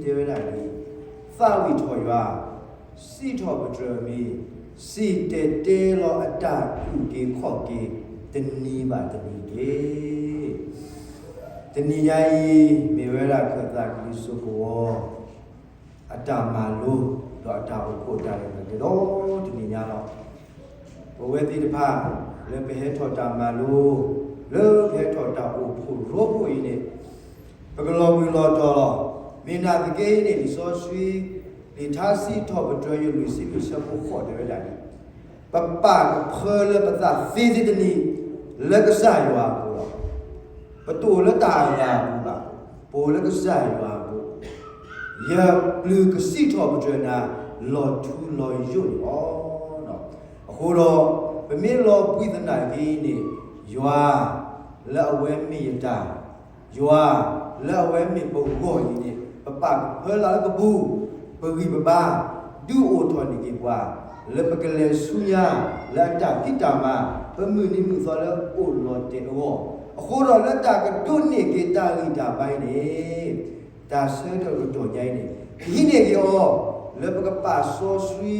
တဲဝဲဒၣ်ဒ်အံၤ, သးဝံၣ်ထီၣ်ယွၤ, စံးထီၣ်ပတြၢၤအမံၤ, စံၣ်တဲၤတဲလီၤအတၢ်အုၣ်က့ၤခီၣ်က့ၤ တနံၤဘၣ်တနံၤတက့ၢ်. တနံၤညါအံၤ မ့ၢ်ဝဲဒၣ်ခၢၣ်သးကလံၤစိးကဝီၤ အတၢ်မၤလိ ဒီးအတၢ်အိၣ်ဖှိၣ်တၢ်ရဲၣ်တၢ်ကျဲၤ ဒီးတနံၤညါလီၤ. ပဝဲသ့ၣ်တဖၣ် လၢပဟဲထီၣ်တၢ်မၤလိ, လၢပဟဲထီၣ်တၢ်အိၣ်ဖှိၣ်ရိဖှိၣ်အံၤန့ၣ်, ပကလီၤဘှံးလီၤတီၤလီၤ. မ့ၢ်နာ်သက့အံၤန့ၣ် လံာ်စီဆှံ, လံာ်ထါစံးထီၣ်ပတြၢၤ ယွၤလွံၢ်ဆံလွံၢ်ဆၢဖိဃိးတဲဝဲဒၣ်ဒ်အံၤ, ပပာ်ကဖၢလၢပသးသ့သ့တနံၤ လၢကစၢ်ယွၤအပူၤလီၤ. ပတအိၣ်လၢတၢ်အဂၤအပူၤဘၣ်, ပအိၣ်လၢကစၢ်ယွၤအပူၤ, ယပျုၤကစံးထီၣ်ပတြၢၤနၤ လီၤထူလီၤယိာ်န့ၣ်လီၤ. အဃိဒီး ပမ့ၢ်လီၤဘှံးသနာ်က့န့ၣ်, ယွၤလၢအဝဲမ့ၢ်ယတၢ်, ယွၤလၢအဝဲမ့ၢ်ပဂီၢ်အံၤန့ၣ် ပပာ်ကဖၢလၢ်လၢပပူၤ, ပဂံၢ်ပဘါ, ဒုးအိၣ်ထီၣ်န့ၢ်က့ၤပှၤ လၢပကလဲၤဆူညါ လၢအတၢ်ဖံးတၢ်မၤ ပမုၢ်နံၤမုၢ်သီလၢအိၣ်လီၤတဲာ်အဂီၢ်, အဃိဒီးလၢတၢ်ကဒိးန့ၢ်က့ၤတၢ်ဂံၢ်တၢ်ဘါအံၤန့ၣ်, တၢ်ဆၢကတီၢ်ညါအံၤန့ၣ် ကဟံးန့ၢ်က့ၤအီၤ လၢပကပာ်စီဆှံ,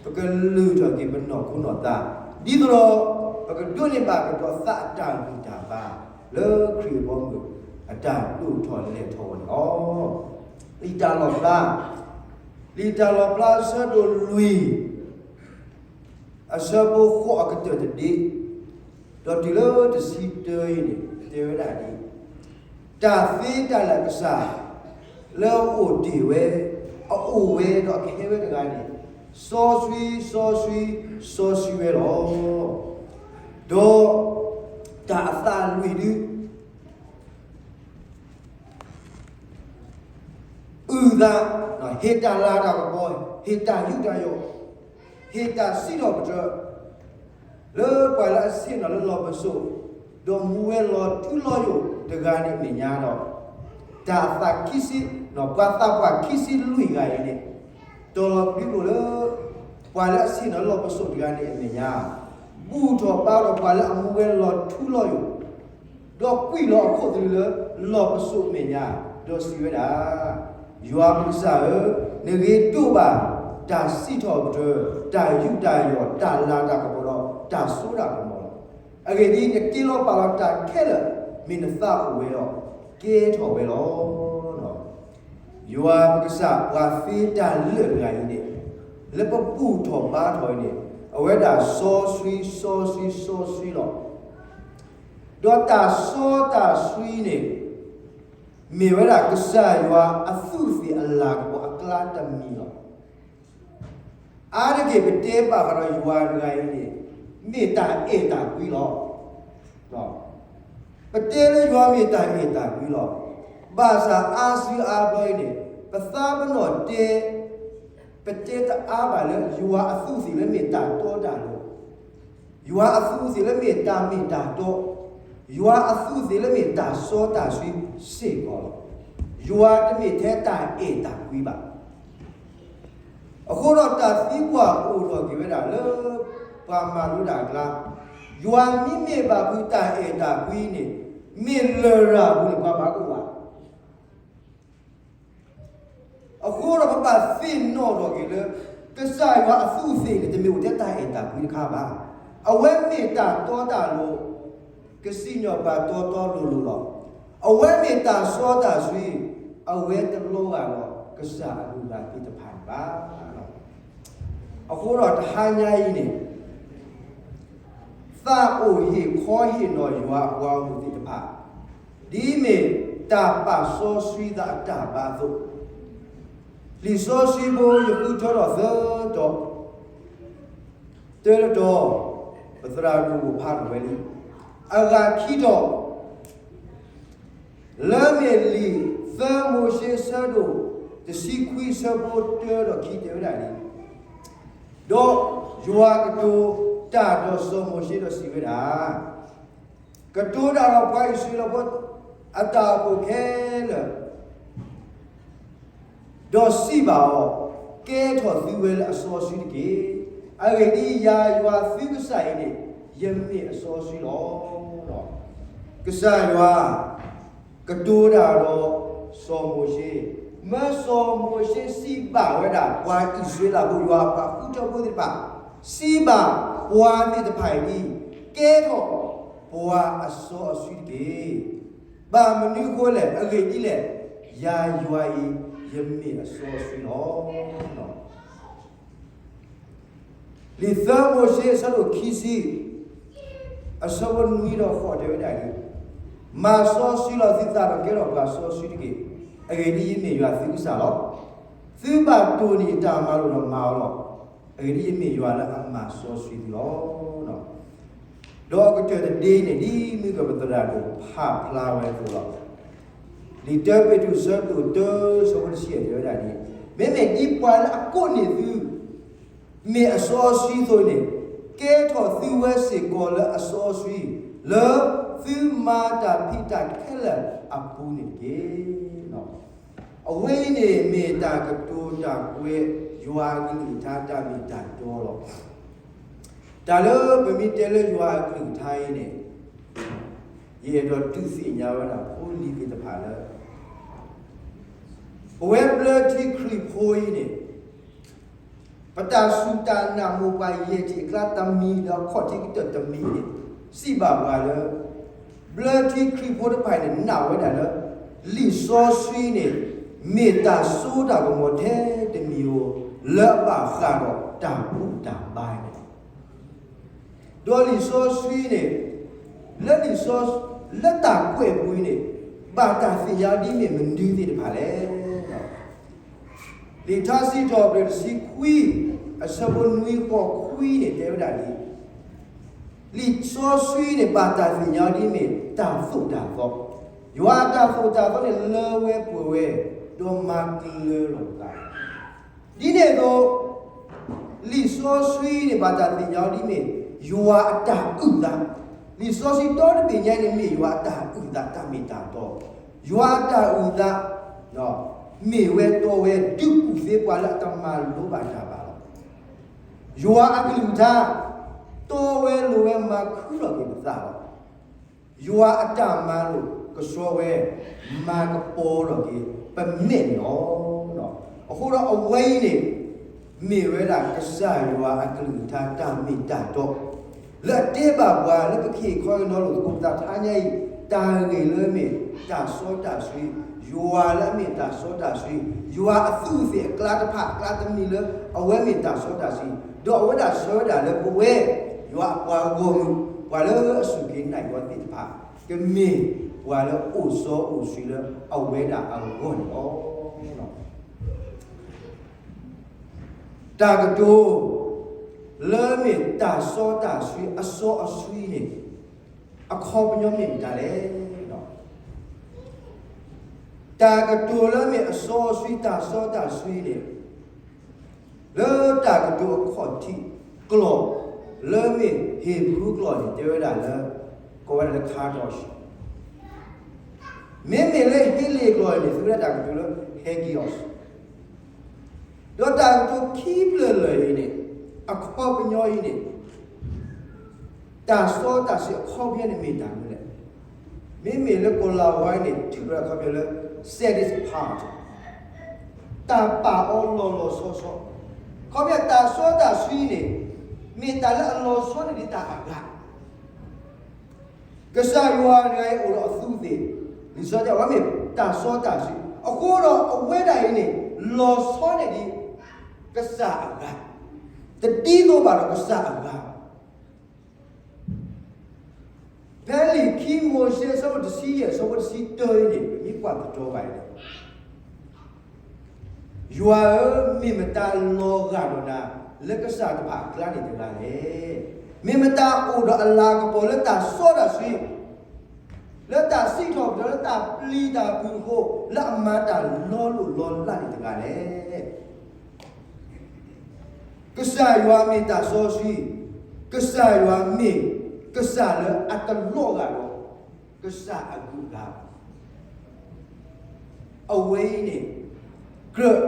ပကလုၢ်ထီၣ်က့ၤပနီၢ်ခိနီၢ်သး, ဒ်သိးဒီး ပကဒိးန့ၢ်ဘၣ်ကဒီးသးအတၢ်ဂံၢ်တၢ်ဘါ လၢခရံာ်အဘီအမုၢ် အတၢ်ဒိၣ်ထီၣ်လဲၢ်ထီၣ်အဂီၢ်န့ၣ်လီၤ. လံာ်တၢ်လီၣ်ဖျါ, လံာ်တၢ်လီၣ်ဖျါအဆၢဒိၣ်လွံၢ် အဆၢဖိဃိးအကတၢၢ်တဒ့, ဒီးတုၤလၢတဆံတၢအံၤန့ၣ် တဲဝဲဒၣ်ဒ်အံၤ, တၢ်သ့တၢ်လၢာ်အကစၢ် လၢအအိၣ်တ့ၢ်ဝဲ, အအိၣ်ဝဲဒီးအကဟဲဝဲတဂၤန့ၣ်, စီဆှံ စီဆှံ စီဆှံဝဲလီၤ. ဒီးတၢ်အသးလွံၢ်ဒု အုၣ်သး, ဟ့ၣ်တၢ်လၤတၢ်ကပီၤ, ဟ့ၣ်တၢ်ယူးတၢ်ယီၣ်, ဟ့ၣ်တၢ်စံးထီၣ်ပတြၢၤ လၢပှၤလၢအဆ့ၣ်နီၤလၢလီၢ်ပစိာ်, ဒီးမူဝဲလီၤထူလီၤယိာ်တဂၤန့ၣ်အမဲာ်ညါဒီး, တၢ်အသးခံဆံ, ပှၤသးပှၢ်ခံဆံလွံၢ်ဂၤအံၤန့ၣ်, တီၤလီၤပျံၤကျိာ်လၢ ပှၤလၢအဆ့ၣ်နီၤလၢလီၢ်ပစိာ်တဂၤန့ၣ်အမဲာ်ညါ, ဘူၣ်ထီၣ်ဘါထီၣ်ပှၤလၢအမူဝဲလီၤထူလီၤယိာ် ဒီးကွံာ်လီၤအခိၣ်သလုးလၢလီၢ်ပစိာ်အမဲာ်ညါ, ဒီးစံးဝဲဒၣ်, ယွၤပကစၢ်ဧၢ, နဂ့ၤဒိၣ်ဘၣ်တၢ်စံးထီၣ်ပတြၢၤ, တၢ်ယူးတၢ်ယီၣ်, တၢ်လၤတၢ်ကပီၤဒီးတၢ်စိတၢ်ကမီၤလီၤ. အဂ့ၢ်ဒ်အံၤ, နတ့လီၤပာ်လီၤတၢ်ခဲလၢာ် မ့ၢ်နသးအိၣ်ဝဲဒီး ကဲထီၣ်ဝဲလီၤ. ယွၤပကစၢ်ပှၤသ့တၢ်လၢာ်တဂၤအံၤန့ၣ်, လၢပဘူၣ်ထီၣ်ဘါထီၣ်အံၤန့ၣ်, အဝဲဒၣ်စီဆှံစီဆှံစီဆှံလီၤ. ဒီးတၢ်စီတၢ်ဆှံန့ၣ်, မ့ၢ်ဝဲဒၣ်ကစၢ်ယွၤအသူးအသ့ၣ်အလၤကပီၤအကျါတမံၤလီၤ. အါတက့ၢ်ပတဲပာ်ဃာ်ဒီးယွၤတဂၤအံၤန့ၣ်, မ့ၢ်တၢ်အဲၣ်တၢ်ကွံလီၤ. ပတဲလၢယွၤမ့ၢ်တၢ်အဲၣ်တၢ်ကွံလီၤ. ဘၣ်ဆၣ်အါစုအါဘျီအံၤန့ၣ်, ပသးပ့ၤနီၣ်တဲ, ပတဲတအါဘၣ်လၢယွၤအသူးအသ့ၣ်လၢမ့ၢ်တၢ်တီတၢ်လိၤ, ယွၤအသူးအသ့ၣ်လၢမ့ၢ်တၢ်မ့ၢ်တၢ်တီ, ယွၤအသူးအသ့ၣ်လၢမ့ၢ်တၢ်စီတၢ်ဆှံစ့ၢ်ကီးလီၤ. ယွၤတမ့ၢ်ထဲတၢ်အဲၣ်တၢ်ကွံဘၣ်. အဃိဒီးတၢ်သံကွၢ်အိၣ်ထီၣ်က့ၤဝဲဒၣ်လၢ ပှၤမၤလိတၢ်အကျါ, ယွၤမ့မ့ၢ်ဘၣ်ဖုးတၢ်အဲၣ်တၢ်ကွံန့ၣ်, မ့ၢ်လရာ်ပူၤန့ၣ် ပှၤဘၣ်ကအိၣ်ဘၣ်. အဃိဒီးပဘၣ်သ့ၣ်နီၣ်ထီၣ်က့ၤလၢ ကစၢ်ယွၤအသူးအသ့ၣ်န့ၣ် တမ့ၢ်အိၣ်ထဲတၢ်အဲၣ်တၢ်ကွံတခါဘၣ်. အဝဲမ့ၢ်တၢ်တီတၢ်လိၤ, ကစံၣ်ညီၣ်ပှၤတီတီလိၤလိၤလီၤ. အဝဲမ့ၢ်တၢ်စီတၢ်ဆှံ, အဝဲတလီၤဂာ်ဒီးကစၢ်အဂုၤအဂၤသ့ၣ်တဖၣ်န့ၣ်ဘၣ်. အဃိဒီးတဟါညါအံၤန့ၣ်, သးအိၣ်ဟ့ၣ်ခီဟ့ၣ်နီၤယွၤအပှၤဂီၢ်မုၢ်သ့ၣ်တဖၣ်, ဒ်မ့ၢ်တၢ်ပာ်စီဆှံသးအတၢ်ဘါအသိး, လံာ်စီဆှံဖိယဃုထၢထီၣ်သၢတီၤ, တၢတတီၤ, ပသရၣ်ဒိၣ်ဖးထီၣ်ဝဲလံ, အဂၤခံတီၤ, လၢမ့ၢ်လံာ်သၢမိၤၡ့ဆၢဒိၣ်တဆံခွံဆၢဖိတၢဒီးခံတဲဝဲဒၣ်လံ, ဒီးယွၤကတိၤတၢ်ဒီးစီၤမိၤၡ့ဒီးစံးဝဲဒၣ်, ကတိၤတၢ်ဒီးပှၤအံၣ်စရ့လးဖိအတၢ်အိၣ်ဖှိၣ်ခဲလၢာ် ဒီးစံးဘၣ်အီၤ, ကဲထီၣ်သုဝဲလၢအစီဆှံတက့ၢ်. အဂ့ၢ်ဒ်အံၤ, ယၤယွၤသုကစၢ်အံၤန့ၣ်, ယမ့ၢ်အစီဆှံလီၤ. ကစၢ်ယွၤကတိၤတၢ်ဒီးစီၤမိၤၡ့, မၢစီၤမိၤၡ့စံးဘၣ်ဝဲဒၣ် ပှၤအံၣ်စရ့လးဖိ ယွၤအပှၤဃုထၢဖိသ့ၣ်တဖၣ်, စံးဘၣ်ပှၤသ့ၣ်တဖၣ်အံၤဒ်အံၤ, ကဲထီၣ်ပှၤအစီအဆှံတက့ၢ်. ဘၣ်မနုၤအဃိလဲၣ်, အဂ့ၢ်ဒ်လဲၣ်, ယၤယွၤအံၤ ယမ့ၢ်အစီအဆှံလီၤ. လံာ်သၢမိၤၡ့အဆၢဒိၣ်ခံဆံ အဆၢဖိနွံဒီးဃိးတဲဝဲဒၣ်အံၤ, မၤစီဆှံလီၤသုသးဒီးကဲထီၣ်ပှၤစီဆှံတက့ၢ်. အဂ့ၢ်ဒ်အံၤ, ယမ့ၢ်ယွၤသုကစၢ်လီၤ. သုဘၣ်တိၢ်န့ၢ်ယတၢ်မၤလိာ်ဒီးမၤအီၤလီၤ. အဂ့ၢ်ဒ်အံၤ, ယမ့ၢ်ယွၤလၢအမၤစီဆှံသုလီၤ. ဒီးအကတၢၢ်တဒ့န့ၣ် ဒ်မုၢ်ကပသရၣ်ဒိၣ်ဖးဖျါဝဲအသိးလီၤ. လံာ်တၢပ့းတရူး ဆၢဒိၣ်တၢ ဆၢဖိတဆံယဲၢ်တဲဝဲဒၣ်ဒ်အံၤ, မ့မ့ၢ်ဒ်ပှၤလၢအကိးန့ၢ်သု မ့ၢ်အစီအဆှံအသိးန့ၣ်, ကဲထီၣ်သုဝဲစ့ၢ်ကီးလၢအစီအဆှံ, လၢသုမၤတၢ်ဖံးတၢ်ခဲလၢာ်အပူၤန့ၣ်တက့ၢ်. အဝဲအံၤန့ၣ်မ့ၢ်တၢ်ကတိၤတၢ်ကွဲး ယွၤအကလုၢ်ကထါတၢ်မ့ၢ်တၢ်တီလီၤ. တၢ်လၢပမ့ၢ်တဲလၢယွၤအကလုၢ်ကထါအံၤန့ၣ်, ယအဲၣ်ဒိးဒုးသ့ၣ်ညါဝဲဒၣ်ဖိလံၤသ့ၣ်တဖၣ်လၢ ပဝဲဘျၢထံခရံာ်ဖိအံၤန့ၣ်, ပတၢ်စူၢ်တၢ်နာ်မိၢ်ပှၢ်ယဲၢ်ထံၣ်အကျါတမံၤဒီးအခီၣ်ထံးကတၢၢ်တမံၤန့ၣ်, စံးဘၣ်ပှၤလၢ ဘျၢထံခရံာ်ဖိတဖၣ်အံၤန့ၣ် နာ်ဝဲဒၣ်လၢ လံာ်စီဆှံန့ၣ် မ့ၢ်တၢ်စိတၢ်ကမီၤထဲတမံၤဧိၤ လၢအဘၣ်ဃးဒီးတၢ်ဘူၣ်တၢ်ဘါန့ၣ်လီၤ. ဒီးလံာ်စီဆှံန့ၣ်, လၢလံာ်စီ, လၢတၢ်ကွဲးပူၤအံၤန့ၣ်, ဘၣ်တၢ်သ့ၣ်ညါဒ်မ့ၢ်မနုၤသ့ၣ်တဖၣ်လဲၣ်. လံာ်ထါစံးထီၣ်ပတြၢၤတဆံခွံ, အဆၢဖိနွံဃိးခွံန့ၣ် တဲဝဲဒၣ်ဒ်အံၤ, လံာ်စီဆှံန့ၣ် ဘၣ်တၢ်သ့ၣ်ညါဒ်မ့ၢ်တၢ်သိၣ်တၢ်သီ, ယွၤအတၢ်သိၣ်တၢ်သီန့ၣ် လၢဝဲပှဲၤဝဲ, ဒီးမၤကလၢလီၤပသး ဒ်န့ၣ်အသိး, လံာ်စီဆှံန့ၣ် ဘၣ်တၢ်သ့ၣ်ညါအီၤဒ်မ့ၢ် ယွၤအတၢ်အုၣ်သး, လံာ်စီဆှံဒီတဘ့ၣ်ညါအံၤန့ၣ် မ့ၢ်ယွၤအတၢ်အုၣ်သး တၢ်မ့ၢ်တၢ်တီ, ယွၤအတၢ်အုၣ်သး မ့ၢ်ဝဲတီဝဲ ဒုးကူၣ်သ့ပှၤလၢအတမၤလိဘၣ်တၢ်ဘၣ်လီၤ. ယွၤအကလုၢ်ကထါ တီဝဲလိၤဝဲ မၤခုထီၣ်က့ၤပသးလီၤ. ယွၤအတၢ်မၤလိာ်ကဆှီဝဲ မၤကပီၤထီၣ်က့ၤပမဲာ်န့ၣ်လီၤ. အဃိဒီးအဝဲအံၤန့ၣ် မ့ၢ်ဝဲဒၣ်ကစၢ်ယွၤအကလုၢ်ကထါတၢ်မ့ၢ်တၢ်တီ လၢအတဲဘၣ်ပှၤလၢပကဟ့ၣ်ခီဟ့ၣ်နီၤလိာ်သကိး ပသးထါညါအံၤ တၢ်ဂ့ၢ်လၢမ့ၢ်တၢ်စီတၢ်ဆှံ, ယွၤလၢအမ့ၢ်တၢ်စီတၢ်ဆှံ, ယွၤအသူးအသ့ၣ်အကျါတဖၣ်အကျါတမံၤလၢ အဝဲမ့ၢ်တၢ်စီတၢ်ဆှံ, ဒီးအဝဲဒၣ်ဆှၢဝဲဒၣ်လၢပဝဲ ယွၤအပှၤဂီၢ်မုၢ် ပှၤလၢအစူၢ်က့ၤနာ်ယွၤသ့ၣ်တဖၣ် ကမ့ၢ်ပှၤလၢအိၣ်စီအိၣ်ဆှံလၢအဝဲဒၣ်အဂီၢ်န့ၣ်လီၤ. တၢ်ကတိၤလၢမ့ၢ်တၢ်စီတၢ်ဆှံအစီအဆှံန့ၣ် အခီပညီမ့ၢ်မတၤလဲၣ်. တၢ်ကတိၤလၢမ့ၢ်အစီအဆှံ တၢ်စီတၢ်ဆှံန့ၣ် လၢတၢ်ကတိၤအခီၣ်ထံးကျိာ် လၢမ့ၢ်ဟ့းဘြူၤကျိာ်န့ၣ် တဲဝဲဒၣ်လၢ ကိးဝဲဒၣ်လၢ kadosh, မ့မ့ၢ်လၢဟ့းလ့ၣ်ကျိာ်န့ၣ် သုဝဲဒၣ်တၢ်ကတိၤလၢ hagios, ဒီးတၢ်ကတိၤခံဖျၢၣ်လၢာ်အံၤန့ၣ် အခီပညီအံၤန့ၣ် တၢ်စီတၢ်ဆှံအခီပညီန့ၣ်မ့ၢ်တၢ်မနုၤလဲၣ်. မ့မ့ၢ်လၢကီၤလၤဝါန့ၣ် ထုးဝဲဒၣ်အခီပညီလၢ set apart, တၢ်ပာ်အီၤလီၤလီၤဆီဆီ, အခီပညီတၢ်စီတၢ်ဆှံန့ၣ် မ့ၢ်တၢ်လၢအလီၤဆီန့ၣ်ဒ်တၢ်အဂၤ ကစၢ်ယွၤတဂၤအံၤအိၣ်ဒီးအသူးအသ့ၣ်, လံာ်စီဆှံတဲအဝဲမ့ၢ်တၢ်စီတၢ်ဆှံ, အဃိဒီးအဝဲဒၣ်အံၤန့ၣ် လီၤဆီန့ၣ်ဒ်ကစၢ်အဂၤ, တဒ်သိးဘၣ်ဒီးကစၢ်အဂၤဘၣ်. ဖဲလံာ်ခံမိၤၡ့အဆၢဖိတဆံယဲၢ် အဆၢဖိတဆံတၢအံၤန့ၣ် ပမ့ၢ်ကွၢ်သတြီၤဘၣ်အံၤန့ၣ် ယွၤဧၢ, မ့ၢ်မတၤလီၤဂာ်ဒီးနၤ လၢကစၢ်တဖၣ်အကျါန့ၣ်တဂၤလဲၣ်. မ့ၢ်မတၤအိၣ်ဒီးအလၤကပီၤလၢတၢ်စီတၢ်ဆှံ, လၢတၢ်စံးထီၣ်ပတြၢၤလၢတၢ်ပျံၤတၢ်ဖုးအဃိ လၢအမၤတၢ်လီၤလိၢ်လီၤလးန့ၣ်တဂၤလဲၣ်. ကစၢ်ယွၤမ့ၢ်တၢ်စီဆှံ, ကစၢ်ယွၤမ့ၢ်ကစၢ်လၢအတလီၤဂာ်ဒီးကစၢ်အဂုၤအဂၤဘၣ်. အဝဲအံၤန့ၣ် ကြၢး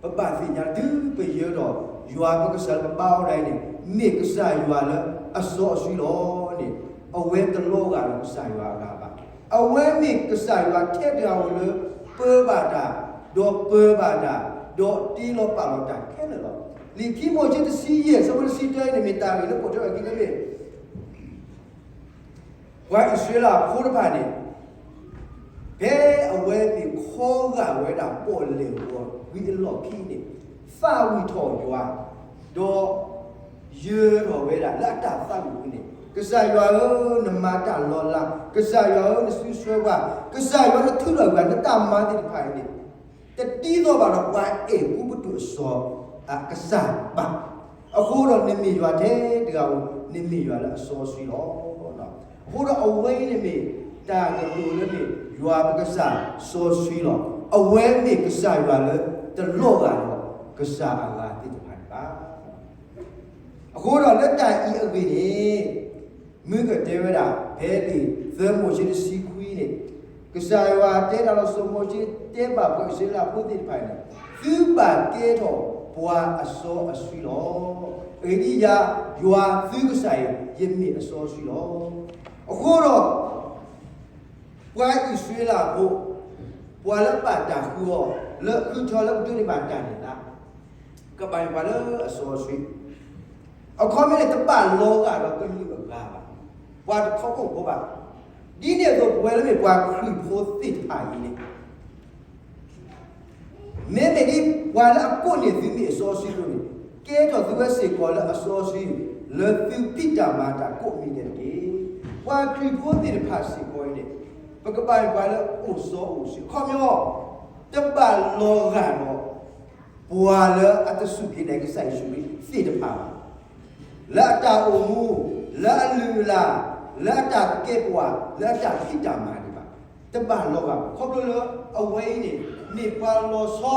ပဘၣ်သ့ၣ်ညါတုၤပယၢၤဒီး ယွၤပကစၢ်လၢပဘါအီၤဒၣ်အံၤန့ၣ် မ့ၢ်ကစၢ်ယွၤလၢအစီအဆှံလီၤန့ၣ်, အဝဲတလီၤဂာ်ဒီးကစၢ်ယွၤအဂၤဘၣ်. အဝဲမ့ၢ်ကစၢ်ယွၤထဲတဂၤဧိၤလၢ ပၢဘၣ်တၢ် ဒီးပၢၤဘၣ်တၢ်, ဒီးတ့လီၤပာ်လီၤတၢ်ခဲလၢာ်လီၤ. လံာ်ခံမိၤၡ့တဆံယဲၢ် ဆၢဖိတဆံတၢအံၤန့ၣ် မ့ၢ်တၢ်ဂ့ၢ်လၢပိာ်ထွဲအခံန့ၣ်မ့ၢ် ပှၤအံၣ်စရ့လးဖိတဖၣ်န့ၣ် ဖဲအဝဲသ့ၣ်ခီဂာ်ဝဲဒၣ်ပီၣ်လဲၣ်ဂီၤဝံၤအလီၢ်ခံန့ၣ် သးဝံၣ်ထီၣ်ယွၤ, ဒီး ယၢၤထီၣ်ဝဲဒၣ်လၢအတၢ်သးဝံၣ်အပူၤန့ၣ်, ကစၢ်ယွၤဧၢ, နမၤတၢ်လီၤလး, ကစၢ်ယွၤဧၢ, နစုဆှၢပှၤ, ကစၢ်ယွၤနထုးထီၣ်ပှၤ, နတၢ်မၤသ့ၣ်တဖၣ်အံၤန့ၣ် တဒ်သိးဘၣ်ဒီးပှၤအဲၤကူပတူးအစီၤအကစၢ်ဘၣ်. အဃိဒီးနမ့ၢ်ယွၤထဲတဂၤဧိၤ, နမ့ၢ်ယွၤလၢအစီဆှံလီၤ. အဃိဒီးအဝဲအံၤန့ၣ်မ့ၢ်တၢ်ကတိၤလၢမ့ၢ်ယွၤပကစၢ်စီဆှံလီၤ. အဝဲမ့ၢ်ကစၢ်ယွၤလၢတလီၤဂာ်ဒီးကစၢ်အဂၤသ့ၣ်တဖၣ်န့ၣ်ဘၣ်. အဃိဒီးလၢတၢ်အံၤအဂ့ၢ်န့ၣ် မုၢ်ကတဲဝဲဒၣ် ဖဲလံာ်သၢမိၤၡ့တဆံခွံန့ၣ်, ကစၢ်ယွၤတဲဒၣ်လီၤစီၤမိၤၡ့ တဲဘၣ်ပှၤအံၣ်စရ့လးဖိသ့ၣ်တဖၣ်န့ၣ်, သုဘၣ်ကဲထီၣ်ပှၤအစီအဆှံလီၤ. အဂ့ၢ်ဒ်အံၤ, ယွၤသုကစၢ်အံၤ ယမ့ၢ်အစီအဆှံလီၤ. အဃိဒီး ပှၤအံၣ်စရ့လးဖိ, ပှၤလၢဘၣ်တၢ်ဃုအီၤ, လၢဃုထၢလၢကဒိးန့ၢ်ဘၣ်တၢ်န့ၢ်သါ, ကဘၣ်မ့ၢ်ပှၤလၢအစီအဆှံ, အခီပညီန့ၣ် တဘၣ်လီၤဂာ်ဒီးကလုာ်အဂၤဘၣ်, ပှၤတခီဘိၣ်ဖိဘၣ်. ဒ်န့ၣ်အသိး ပဝဲလၢမ့ၢ်ပှၤခရံာ်ဖိသ့ၣ်တဖၣ်အံၤန့ၣ် မ့မ့ၢ်ဒ်ပှၤလၢအကိးန့ၢ်သုမ့ၢ်အစီဆှံအသိးန့ၣ်, ကဲထီၣ်သုဝဲစ့ၢ်ကီးလၢအစီဆှံ, လၢသုဖံးတၢ်မၤတၢ်ကိးမံၤဒဲးတက့ၢ်. ပှၤခရံာ်ဖိသ့ၣ်တဖၣ်စ့ၢ်ကီးအံၤန့ၣ်, ပကဘၣ်မ့ၢ်ပှၤလၢအိၣ်စီအိၣ်ဆှံ, အခီပညီ တဘၣ်လီၤဂာ်ဒီး ပှၤလၢအတစူၢ်က့ၤနာ်က့ၤကစၢ်ယ့ၣ်ၡူးခရံာ်သ့ၣ်တဖၣ်ဘၣ်, လၢအတၢ်အိၣ်မူ, လၢအလုၢ်အလၢ်, လၢအတၢ်ကဲပဝး, လၢအတၢ်ဖံးတၢ်မၤဒံးဘၣ်, တဘၣ်လီၤဂာ်ဘၣ်. ခီဖျိလၢအဝဲအံၤန့ၣ် မ့ၢ်ပှၤလီၤဆီ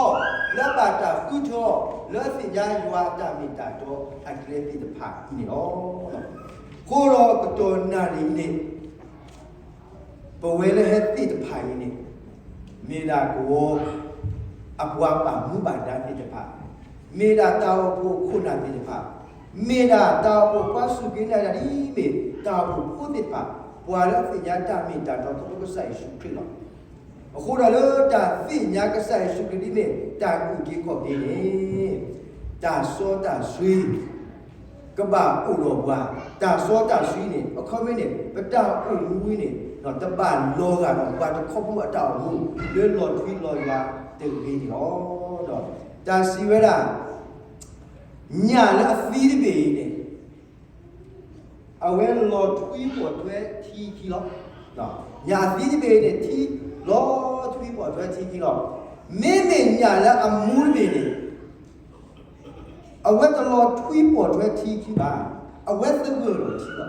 လၢအဘၣ်တၢ်ဃုထၢအီၤ လၢအသ့ၣ်ညါယွၤအတၢ်မ့ၢ်တၢ်တီအကျဲသ့ၣ်တဖၣ်အံၤန့ၣ်လီၤ. အဃိဒီးကတီၢ်နၣ်ရံၣ်အံၤန့ၣ် ပဝဲလၢဟဲသ့ၣ်တဖၣ်အံၤန့ၣ် မ့ၢ်ဒၣ်ကဝီၤအပှၤဘၣ်မူဘၣ်ဒါသ့ၣ်တဖၣ်, မ့ၢ်ဒၣ်တၢ်အိၣ်ဖှိၣ်ခိၣ်နၢ်သ့ၣ်တဖၣ်, မ့ၢ်ဒၣ်တၢ်အိၣ်ဖှိၣ်ပှၤစူၢ်က့ၤနာ်က့ၤဒ်အမ့ၢ်တၢ်အိၣ်ဖှိၣ်ဖိသ့ၣ်တဖၣ်, ပှၤလၢအသ့ၣ်ညါတၢ်မ့ၢ်တၢ်တီခီဖျိကစၢ်ယ့ၣ်ၡူးခရံာ်လီၤ. အဃိဒီးလၢတၢ်သ့ၣ်ညါကစၢ်ယ့ၣ်ၡူးခရံာ်ဒ်မ့ၢ်တၢ်အုၣ်က့ၤခီၣ်က့ၤန့ၣ်, တၢ်စီတၢ်ဆှံ ကဘၣ်အိၣ်ဒီးပှၤ, တၢ်စီတၢ်ဆှံန့ၣ် အခီပညီန့ၣ် ပတၢ်အိၣ်မူဝဲန့ၣ် တဘၣ်လီၤဂာ်ဒီးပှၤတခီဖျိအတၢ်အိၣ်မူ လၢလီၤထွံလီၤယွၤတဂ့ၤန့ၣ်လီၤ. တၢ်စံးဝဲဒၣ် ညၣ်လၢအသံတဘ့ၣ်အံၤန့ၣ် အဝဲလီၤထွံပိာ်ထွဲထံခံလီၤ. ညၣ်အသံတဘ့ၣ်အံၤန့ၣ် ထံလီၤထွံပိာ်ထွဲထံခံလီၤ. မ့မ့ၢ်ညၣ်လၢအမူတဘ့ၣ်န့ၣ် အဝဲတလီၤထွံပိာ်ထွဲထံခံဘၣ်, အဝဲသဂၢၢ်လီၤထံလီၤ.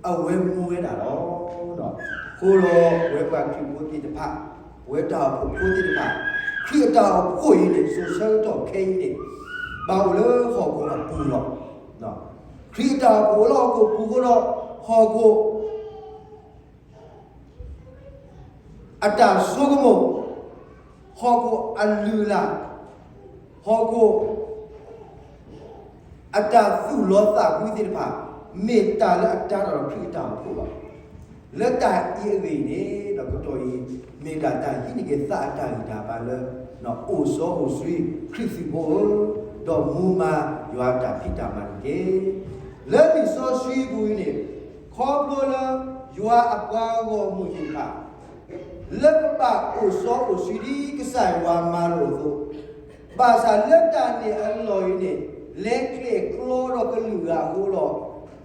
အဝဲမူဝဲဒၣ်လီၤ. အဃိဒီးပဝဲပှၤခရံာ်ဖိသ့ၣ်တဖၣ်, ပဝဲတၢ်အိၣ်ဖှိၣ်ဖိသ့ၣ်တဖၣ်, ခရံာ်အတၢ်အိၣ်ဖှိၣ်အံၤန့ၣ် စိၤဆၢကတီၢ်ခဲအံၤန့ၣ် ဘၣ်အိၣ်လၢဟီၣ်ခိၣ်အပူၤလီၤ. ခရံာ်အတၢ်အိၣ်ဖှိၣ်လၢဟီၣ်ခိၣ်ပူၤအဃိဒီး ဟီၣ်ခိၣ် အတၢ်ဆိကမိၣ်, ဟီၣ်ခိၣ်အလုၢ်အလၢ်, ဟီၣ်ခိၣ်အတၢ်သူၣ်လီသးကွံသ့ၣ်တဖၣ် မ့ၢ်တၢ်လၢအတၢ်ဒီးခရံာ်အတၢ်အိၣ်ဖှိၣ်လီၤ. လၢတၢ်အံၤအဂ့ၢ်န့ၣ် ဒီးကတီၢ်အံၤ မ့ၢ်ဒၣ်တၢ်ဟံးန့ၢ်က့ၤသးအတၢ်ဂံၢ်တၢ်ဘါလၢ အိၣ်စီအိၣ်ဆှံ ခရံာ်သုးဖိဧၢ, ဒီးမူမၤယွၤအတၢ်ဖံးတၢ်မၤန့ၣ်တက့ၢ်. လၢလံာ်စီဆှံပူၤအံၤန့ၣ် ခီဖျိလၢယွၤအပှၤဂီၢ်မုၢ်သ့ၣ်တဖၣ် လၢကဘၣ်အိၣ်စီအိၣ်ဆှံဒ်ကစၢ်ယွၤမၤလိာ်အသိး, ဘၣ်ဆၣ်လၢတၢ်န့ၣ်အလီၢ်အံၤန့ၣ် လဲၤကျဲၣ်ကျီဒီးကလုာ်ဂၤအဃိဒီး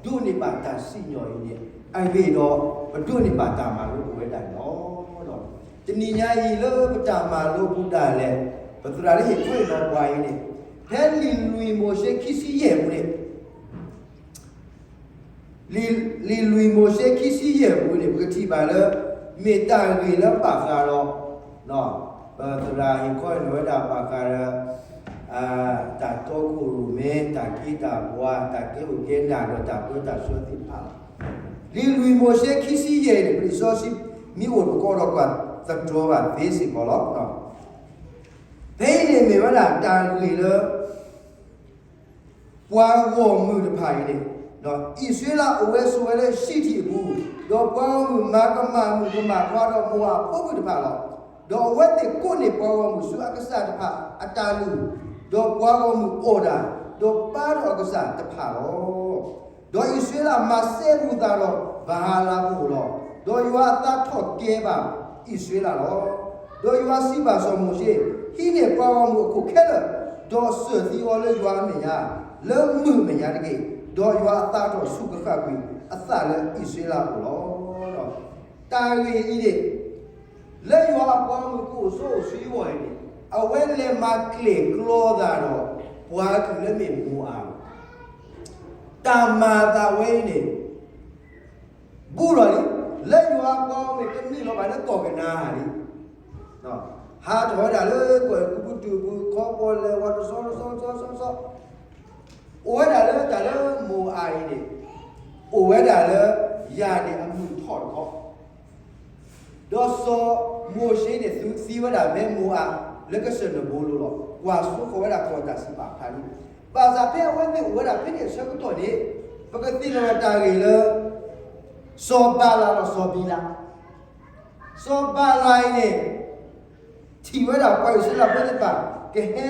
ဒိးန့ၢ်ဘၣ်တၢ်စံၣ်ညီၣ်အံၤန့ၣ် အဂ့ၢ်ဒီး ပဒိးန့ၢ်ဘၣ်တၢ်မၤလိပဝဲဒၣ်န့ၣ်လီၤ. တနံၤညါအံၤလၢပတၢ်မၤလိပူၤဒၣ်လဲာ် ပသရၣ်လၢဟ့ၣ်ခီဟ့ၣ်နီၤပှၤအံၤန့ၣ် ဖဲလံာ်လွံၢ်မိၤၡ့ခံဆံယဲၢ်ပူၤန့ၣ် လံာ်လွံၢ်မိၤၡ့ခံဆံယဲၢ်ပူၤန့ၣ် ပကထံၣ်ဘၣ်လၢ မ့ၢ်တၢ်ဂ့ၢ်လၢဘၣ်ဃးဒီး ပသရၣ်ဟ့ၣ်ခီဟ့ၣ်နီၤဝဲဒၣ်ဘၣ်ဃးဒီး တၢ်တီခိၣ်ရိၣ်မဲ တၢ်က့တၢ်ပှၤ တၢ်ကဲအိၣ်ကဲနၢ်ဒီးတၢ်ပၢတၢ်ဆှၢသ့ၣ်တဖၣ်လီၤ. လံာ်လွံၢ်မိၤၡ့ခံဆံယဲၢ်န့ၣ် ပလံာ်စီဆှံမ့ၢ်အိၣ်ပကီဒီးကွၢ်သတြီၤဘၣ်သ့စ့ၢ်ကီးလီၤ. ဖဲအံၤန့ၣ်မ့ၢ်ဝဲဒၣ်တၢ်ဂ့ၢ်လၢ ပှၤဂီၢ်မုၢ်တဖၣ်အံၤန့ၣ် အံၣ်စရ့လးအိၣ်ဝဲဆိးဝဲလၢၡံထံၣ်အပူၤ, ဒီးပှၤဂီၢ်မုၢ်မၤကမၣ်မုၣ်ကမၣ်ခွါဒီးမိၤအၤဖိမုၣ်တဖၣ်လီၤ. ဒီးအဝဲသ့ၣ်ကိးန့ၢ်ပှၤဂီၢ်မုၢ်ဆူအကစၢ်တဖၣ်အတၢ်လုၢ်, ဒီးပှၤဂီၢ်မုၢ်အီၣ်တၢ်, ဒီးဘါထီၣ်အကစၢ်တဖၣ်လီၤ. ဒီးအံၣ်စရ့လးမၤစဲဘူးသးဒီးဘၤအၤလးဖိလီၤ. ဒီးယွၤအသးထီၣ်ကဲဘၣ်အံၣ်စရ့လးလီၤ. ဒီးယွၤစံးဘၣ်စီၤမိၤၡ့, ဟံးန့ၢ်ပှၤဂီၢ်မုၢ်အခိၣ်ခဲလၢာ်, ဒီးစၢၢ်သံအီၤလၢယွၤအမဲာ်ညါ, လၢမုၢ်အမဲာ်ညါတက့ၢ်. ဒီးယွၤအသးထီၣ်ဆူၣ်ကဃၣ်ကွံာ်အသးလၢအံၣ်စရ့လးအအိၣ်လီၤ. တၢ်ဂ့ၢ်အံၤန့ၣ် လၢယွၤအပှၤဂီၢ်မုၢ်ကအိၣ်ဆိးအိၣ်ဆူအဂီၢ်အံၤန့ၣ်, အဝဲလဲၤမၤကျဲၣ်ကျီသးဒီးပှၤကလုာ်လၢမ့ၢ်မိၤအၤ, တၢ်မၤအသးဝဲအံၤန့ၣ် ဘူးလီၤလံ, လၢယွၤအပှၤဂီၢ်မုၢ်တန့ၢ်လီၤဘၣ်လၢကီၢ်ကနၤဧၣ်လံ. ဟးထီၣ်ဝဲဒၣ်လၢကီၢ်အဲၤကူပတူးပူၤ ခီဖျိလဲၤဝဲတဆီတဆီတဆီတဆီ, အိၣ်ဝဲဒၣ်လၢတၢ်လၢမိၤအၤအံၤန့ၣ်, အိၣ်ဝဲဒၣ်လၢယၤန့ၣ်အမုၢ်ထီၣ်တခီ ဒီးစီၤမိၤၡ့န့ၣ် သံဝဲဒၣ်ဖဲမိၤအၤ လၢကစၢၢ်နဘိလိၤလီၤ. ကွၢ်စိဃီၤဝဲဒၣ်ကီၢ်တၢ်စံးပာ်ဖးန့ၣ်, ဘၣ်ဆၣ်ဖဲအဝဲသ့ၣ်အိၣ်ဝဲဒၣ်ဖဲန့ၣ်အဆၢကတီၢ်န့ၣ်, ပကသ့ၣ်နီၣ်တၢ်ဂ့ၢ်လၢ စီၤဘၤလးဒီးစီၤဘံလး, စီၤဘၤလးအံၤန့ၣ် ထံၣ်ဝဲဒၣ်ပှၤအံၣ်စရ့လးဖိသ့ၣ်တဖၣ် ကဟဲ,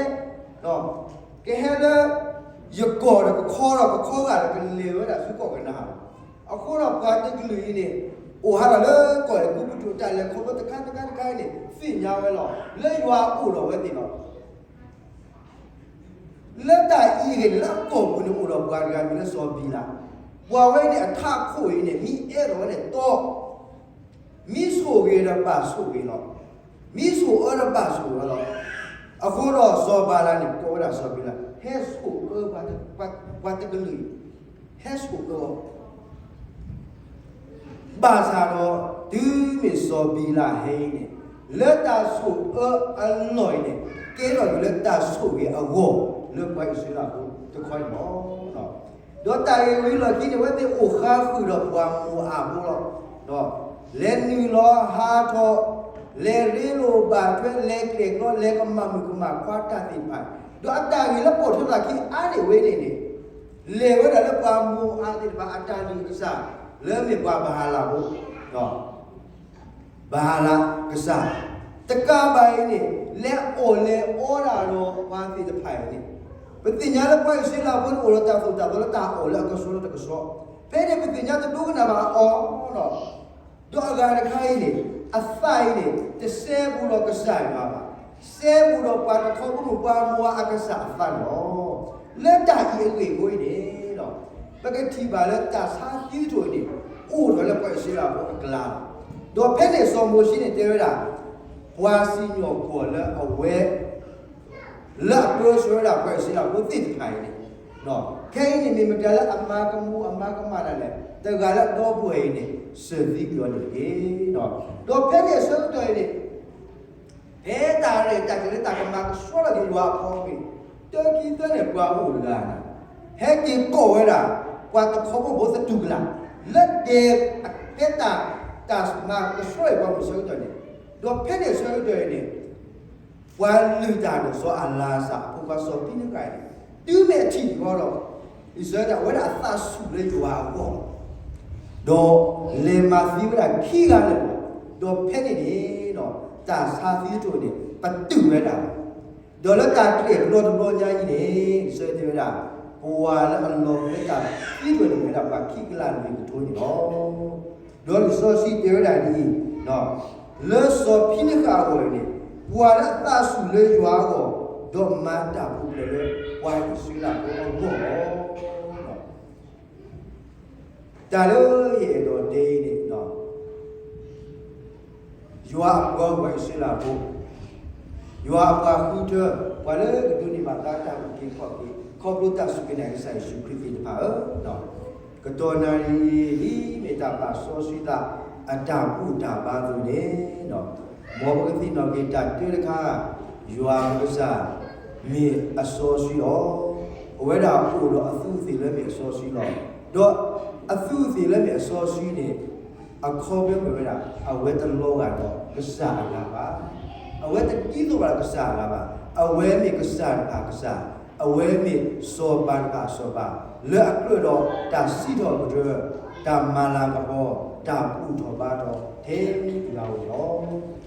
ကဟဲလၢယကီၢ်ဒီးကခီဒီးကခီဂာ်ဒီးကလဲၤဝဲဒၣ်ဆူကီၢ်ကနၤဧၣ်လီၤ. အဃိဒီးပှၤတကလုာ်အံၤန့ၣ် အိၣ်ဟးထီၣ်လၢကီၢ်အဲၤကူပတူးအတၢ်လဲၤခီဖျိတခါတခါတခါအံၤန့ၣ် သ့ၣ်ညါဝဲလီၤ. လၢယွၤအိၣ်ဒီးဝဲသ့ၣ်လီၤ. လၢတၢ်အံၤအဂ့ၢ်န့ၣ် လၢအကီၢ်ပူၤန့ၣ်အိၣ်ဒီးပှၤတဂၤမံၤလၢစီၤဘံလး, ပှၤဝဲန့ၣ် အထးခိၣ်အံၤန့ၣ် မ့ၢ်အဲၣ်ဒိးဝဲန့ၣ်တီ မ့ၢ်ဆိၣ်ဂ့ၤဒီးဘၣ်ဆိၣ်ဂ့ၤလီၤ. မ့ၢ်ဆိၣ်အၢဒီးဘၣ်ဆိၣ်အၢလီၤ. အဃိဒီးစီၤဘၤလးန့ၣ် ကိးဝဲဒၣ်စီၤဘံလး, ဟဲဆိၣ်အၢပှၤတကလုာ်အံၤ, ဟဲဆိၣ်အၢအီၤ ဘၣ်ဆၣ်ဒီး တုၤမ့ၢ်စီၤဘံလးဟဲအံၤန့ၣ်, လၢတၢ်ဆိၣ်အၢအလီၢ်အံၤန့ၣ် ကဲထီၣ်က့ၤလၢတၢ်ဆိၣ်ဂ့ၤအဂီၢ် လၢပှၤအံၣ်စရ့လးဖိတခီန့ၣ်လီၤ. ဒီးတၢ်ဂ့ၢ်ဝံၤလီၢ်ခံန့ၣ် အဝဲသ့ၣ်အိၣ်ဃါဃုာ်ဒီးပှၤမိၤအၤဖိလီၤ. လဲၤနုာ်လီၤဟးထီၣ်, လဲၤရ့လိာ်ဘၣ်ထွဲ, လဲၤကျဲၣ်ကျီ, လဲၤကမၣ်မုၣ်ကမၣ်ခွါတၢ်သ့ၣ်တဖၣ်, ဒီးအတၢ်ဂ့ၢ်လၢပိာ်ထွဲသးခံအါန့ၢ်ဝဲန့ၣ်န့ၣ်, လဲၤဝဲဒၣ်လၢပှၤမိၤအၤသ့ၣ်တဖၣ်အတၢ်လုၢ်ကစၢ် လၢမ့ၢ်ပှၤဘၤအၤလးဖိ ဘၤအၤလးကစၢ်, တကးဘၣ်အံၤန့ၣ် လဲၤအီၣ်လဲၤအီဒၣ်ဒီးပှၤသ့ၣ်တဖၣ်အံၤန့ၣ်, ပသ့ၣ်ညါလၢပှၤအံၣ်စရ့လးဖိန့ၣ် အိၣ်ဒီးတၢ်သိၣ်တၢ်သီလၢတၢ်အီၣ်လၢအကဆှီလၢတကဆှီ, ဖဲန့ၣ်ပသ့ၣ်ညါတဒိကနၣ်ဘၣ်အီၤလီၤ. ဒီးအဂၤတခါအံၤန့ၣ် အသးအံၤန့ၣ် တစဲဘူးဒီးကစၢ်ယွၤဘၣ်, စဲဘူးဒီးပှၤတခီဘီမုၢ်ပှၤမိၤအၤအကစၢ်အသးန့ၣ်လီၤ. လၢတၢ်အံၤအဂ့ၢ်အဃိအံၤန့ၣ်ဒီး ပကထံၣ်ဘၣ်လၢတၢ်ဆါသံတထူၣ်အံၤန့ၣ် အိၣ်ထီၣ်လၢပှၤအံၣ်စရ့လးဖိအကျါလီၤ. ဒီးဖဲန့ၣ်စီၤမိၤၡ့န့ၣ်တဲဝဲဒၣ် ပှၤစံၣ်ညီၣ်ကွီၢ်လၢအဝဲ လၢအပၢဆှၢဝဲဒၣ်ပှၤအံၣ်စရ့လးဖိသ့ၣ်တဖၣ်အံၤန့ၣ်, ခဲအံၤန့ၣ်မ့ၢ်မတၤလၢအမၤကမူၤအမၤကမၣ်ဒၣ်လဲာ်, တဂၤလၢအဒီပုၢ်ဝဲၢ်အံၤန့ၣ် စၢၤသံကွံာ်အီၤန့ၣ်တက့ၢ်. ဒီးဖဲန့ၣ်အဆၢကတီၢ်အံၤန့ၣ် ဖဲတၢ်ရဲၣ်တၢ်ကျဲၤလၢတၢ်ကမၤကဆှီထီၣ်က့ၤယွၤအဖိအဂ့ၢ်, တၢခံသၢန့ၣ်ပှၤအိၣ်တဂၤန့ၣ် ဟဲက့ၤကိးဝဲဒၣ် ပှၤတခီဘီဖိသတူၢ်ကလာ် လၢဒဲးဖဲတၢ် တၢ်မၤကဆှီထီၣ်ပှၤမုၢ်ဆၢကတီၢ်န့ၣ်, ဒီးဖဲန့ၣ်အဆၢကတီၢ်အံၤန့ၣ် ပှၤလုၢ်တၢ်ဒီးစီၤအလၤစၢ်အဖိခွါစီၤဖံနဃၣ်န့ၣ် တုၤမ့ၢ်အထံၣ်န့ၣ်ဃီဒီး အံၣ်စရ့လးအဝဲဒၣ်အသးဆူၣ်လၢယွၤအဂီၢ်လီၤ. ဒီးလဲၤမၤသံဝဲဒၣ်ခံဂၤလၢာ်လီၤ. ဒီးဖဲန့ၣ်န့ၣ်ဒီး တၢ်ဆါသံတထူၣ်န့ၣ် ပတုာ်ဝဲဒၣ်လီၤ. ဒီးလၢတၢ်ကျဲၤတဘျီတဘျီညါအံၤန့ၣ် အံၣ်စရ့လးတဲဝဲဒၣ် ပှၤလၢအလီၤလၢတၢ်သံတထူၣ်န့ၣ် မ့ၢ်ဝဲဒၣ်ပှၤခံကလးလွံၢ်ကထိန့ၣ်လီၤ. ဒီးလံာ်စီဆှံတဲဝဲဒၣ်ဒ်အံၤ, လၢစီၤဖံနဃၣ်အဂီၢ်န့ၣ် ပှၤလၢအသးဆူၣ်လၢယွၤအဂီၢ် ဒီးမၤတၢ်ပူၤဖျဲးလၢပှၤအံၣ်စရ့လးဖိအဂီၢ်လီၤ. တၢ်လၢယအဲၣ်ဒိးတဲအံၤန့ၣ် ယွၤအပှၤပှၤအံၣ်စရ့လးဖိ, ယွၤအပှၤဃုထၢ ပှၤလၢကဒိးန့ၢ်ဘၣ်သါတၢ်အုၣ်က့ၤခီၣ်က့ၤ ခီဖျိတၢ်စူၢ်က့ၤနာ်က့ၤကစၢ်ယ့ၣ်ၡူးခရံာ်သ့ၣ်တဖၣ်ဧၢ, ကတီၢ်နၣ်ရံၣ်အံၤ ဒ်မ့ၢ်တၢ်ပာ်စီဆှံသး အတၢ်ဘူၣ်တၢ်ဘါအသိးန့ၣ် မ်ပကသ့ၣ်နီၣ်က့ၤတၢ်တဲတခါ, ယွၤပကစၢ် မ့ၢ်အစီဆှံလီၤ. အဝဲဒၣ်အိၣ်ဒီးအသူးအသ့ၣ်လၢမ့ၢ်အစီဆှံလီၤ. ဒီးအသူးအသ့ၣ်လၢမ့ၢ်အစီဆှံန့ၣ် အခီပညီမ့ၢ်ဝဲဒၣ် အဝဲတလီၤဂာ်ဒီးကစၢ်အဂၤဘၣ်. အဝဲတဒ်သိးဘၣ်ဒီးကစၢ်အဂၤဘၣ်. အဝဲမ့ၢ်ကစၢ်တဖၣ်ကစၢ်, အဝဲမ့ၢ်စီၤပၤတဖၣ်စီၤပၤ, လၢအကြၢးဒီးတၢ်စံးထီၣ်ပတြၢၤ, တၢ်မၤလၤကပီၤ, တၢ်ဘူၣ်ထီၣ်ဘါထီၣ် ထဲတဂၤဧိၤန့ၣ်လီၤ.